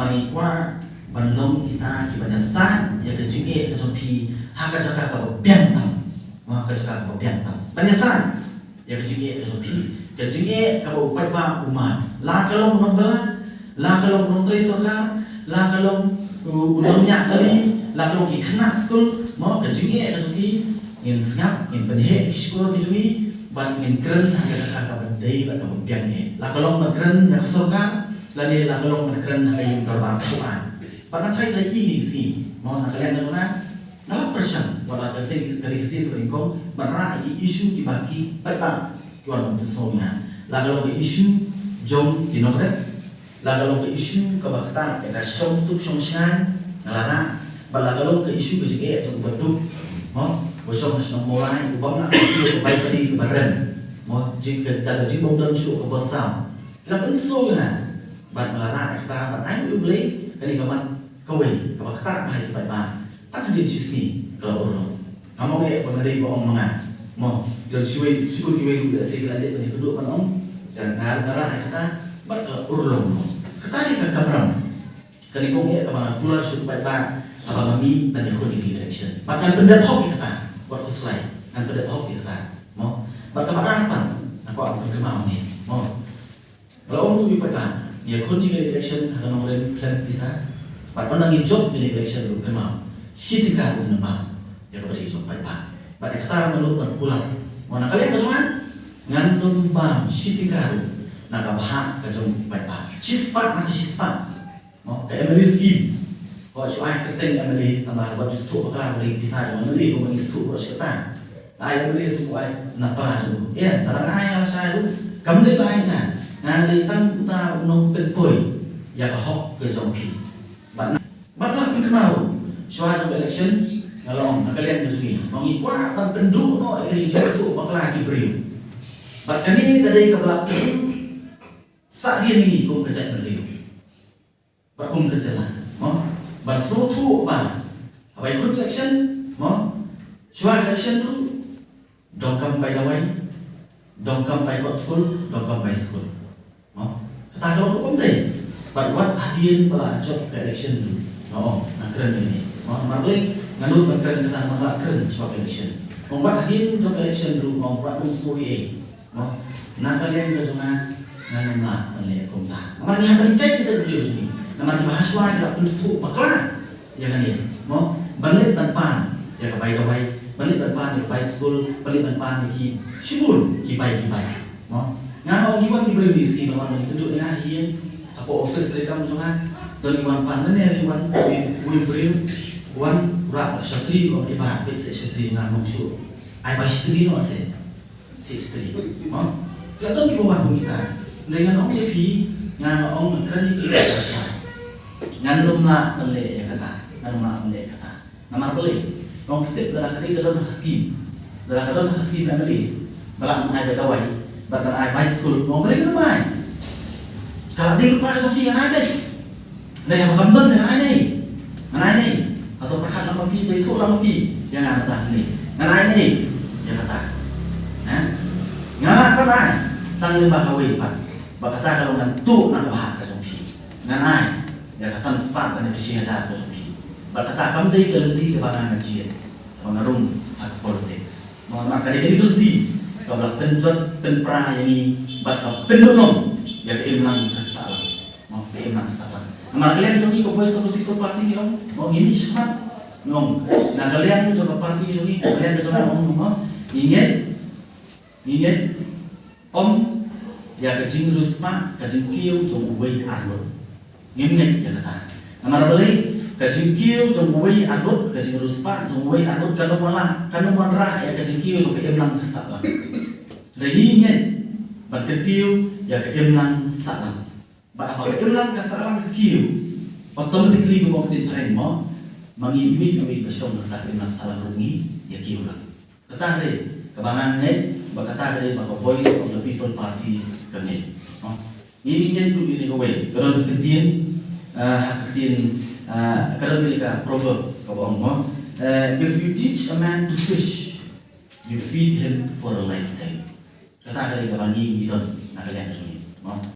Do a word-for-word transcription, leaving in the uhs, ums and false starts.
Ngi kwah ban long kita kiban ïasaid ïa ka jingeh ka jong phi ha ka jaka kaba biang tam. Ha ka jaka kaba biang tam ban ïasaid ïa ka jingeh ka jong phi. Ka jingeh kaba u paidbah u mad, la ka long u nongbylla, la ka long u nongtrei sorkar, la ka long u nongñiah kali, la ka long ki khynnah skul. Mo, ka jingeh ka jong phi ngin sngap, ngin pynheh ki shkor ki jong ngi bad ngin kren ha ka jaka kaba dei bad kaba biang eh. La ka long ban kren ha ka sorkar lane la ka long ban kren ha ka ïing dorbar thaw aiñ. Bad nga tharai la i ni si, mo, na ka liang ka jong nga, nga la pyrshang wat la ka sien, ka dei ka sien kaba nyngkong ban rah ïa ki issue kiba ki paidbah ki wan ban pynsngew ïa nga. La ka long ka issue jong ki nongrep, la ka long ka issue kaba ktah ïa ka shong suk shong shngaiñ, nga la rah. Bad la ka long ka issue ka jingeh jong uba duk, mo, uba shong ha shnong Mawlai, u bym lah ban siew ka bai padi kaba rem, mo, jing ka, da ka jingbym don shuh kaba saw. Ki la pynsngew ïa nga bad nga la rah ïa kata, bad ainguh ïa U Blei, kane ka mat kawei kaba ktah bha ïa ki paidbah. Tang hadien shisngi ka la urlong. Ngam ong eh ba nga dei ba ong ma nga, mo, ki don shiwei shikut kiwei ruh lehse ki la leit ban ïakynduh ban ong, jan nga, nga rah ïa kata bad ka la urlong, mo. Kata dei ka kamram. Kane ka ong eh kaba nga kular sha u paidbah haba nga mih ban ïakhun ïa ki election. Bad ngan pyndep hok ïa kata, wat khuslai, ngan pyndep hok ïa kata, mo. Bad kaba ar pat, nga kwah ban pynkynmaw ïa me, mo. Nga la ong ruh ïa u paidbah, ngi ïakhun ïa ka election ha ka nongrim khlem pisa. Bad ynda ngi jop ïa ka election ruh, kynmaw, shi tyngka ruh ngin ym bam ïa kaba dei ka jong u paidbah. Bad ïa kata nga nud ban kular, mo, na ka liang ka jong nga, ngan ym bam shi tyngka ruh na ka bhah ka jong u paidbah. Shispah na ka shispah. Mo, ka M L A scheme. Wat shu ai kyrteng M L A, tang ba wat ju sdang bakla ba dei pisa jong M L A, kumba ngi sdang baroh shi katta. Ai M L A shu ai na pla jong u. Ïa, tang ba nga ai nga shai ruh, kam dei ba ai nga. Nga dei tang uta u nongpynpoi ïa ka hok ka jong phi. Bad nga, bad nga pynkynmaw ruh, shuwa jong ka election, nga la ong, na ka liang ka jong ngi, ngi kwah ban pynduh noh ïa ka jingsdang bakla ki briew. Bad kane ka dei kaba la pynduh sah dien ngi kum ka jaitbynriew bad kum ka jylla, mo. Ban sngewthuh ba haba ïakhun election, mo, shuwa election ruh, donkam bai dawai, donkam bai kot skul, donkam bai skul, mo. Kata ka long kaba ym dei. Bad wat hadien ba la jop ka election ruh, nga ong, nga kren ïa kane, mo. Namar balei nga nud ban kren kata, namar nga la kren shuwa ka election. Ong, wat hadien jop ka election ruh, ong, wat ym sngew ei ei. Mo, na ka liang ka jong nga, ngan ym lah ban leh kumta. Namar ngi hap ban hikai ki jaitbynriew jong ngi. Namar kiba hashwa ki la pynsngewthuh bakla ïa kane, mo, ban leit ban pan ïa ka bai dawai, ban leit ban pan ïa ka bai skul, ban leit ban pan ïa ki shibun ki bai ki bai, mo. Nga ong, ki wan ki briew ne shi ban wan ban ïakynduh ïa nga ha ïing, hapoh office treikam jong nga. Don ki wan pan, lane ki wan, uwei u briew u wan, u rah shatri, u ong, "E bah, peit seh shatri jong nga, ym shuh. Ai bai shatri noh seh." Shatri, mo. Ki la don kiba wan kum kita. Hynrei ngan ong ïa phi, nga ong, nga kren ïa phi, ngan ym lah ban leh ïa kata, ngan ym lah ban leh ïa kata. Namar balei? Nga ong, phi tip, lada ka dei ka don ha ka skim, lada ka don ha ka skim M L A ba lah ban ai bai dawai bad ban ai bai skul, nga ong, balei ngan ym ai? Ka la dei lypa ka jong phi, ngan ai beit. Hynrei haba kam don, ngan ai ne? Ngan ai ne? Hato pyrkhat lang ma phi, to ithuh lang ma phi ïa nga mynta ne? Ngan ai ne ïa kata? Ha? Nga lah ban ai tang lyngba kawei pat, ba kata ka long, ngan tuh na ka bhah ka jong phi. Ngan ai ïa ka san spah lane ka shi hajar ka jong phi. Bad kata kam dei ka lynti kaba nga, nga jied ba nga rung ha ka politics. Namar ka dei kane ka lynti kaba la pynjot pynpra ïa ngi bad ka pyndonkam ïa ka imlang ka sahlang. Mo, ka imlang ka sahlang. Namar ka liang jong ngi ka Voice of the People Party ngi ong, mo, ngi mih shakhmat, ngi ong, na ka liang jong ka party jong ngi, ka liang jong ngi ong, mo, ngi ngeit, ngi ngeit ym ïa ka jingriewspah, ka jingkiew jong uwei arngut. Ngim ngeit ïa kata. Namar balei? Ka jingkiew jong uwei arngut, ka jingriewspah jong uwei arngut, kan ym wanrah, kan ym wanrah ïa ka jingkiew jong ka imlang ka sahlang. Hynrei ngi ngeit ban kyntiew ïa ka imlang sahlang. Bad haba ka imlang ka sahlang ka kiew, automatically, kumba ong ka ktien phareng, mo, ma ngi iwei pa iwei ba shong ha ka imlang sahlang ruh ngi ïa kiew lang. Kata ka dei kaba nga ngeit, ba kata ka dei ba ka Voice of the People Party ka ngeit. Mo? Ngi ngeit ruh ïa kane kawei, ka don ka ktien, ah, ha ka ktien, ah, ka don kane ka proverb kaba ong, mo, eh, "If you teach a man to fish, you feed him for a lifetime." Kata ka dei kaba ngi ngi don na ka liang jong ngi. Mo?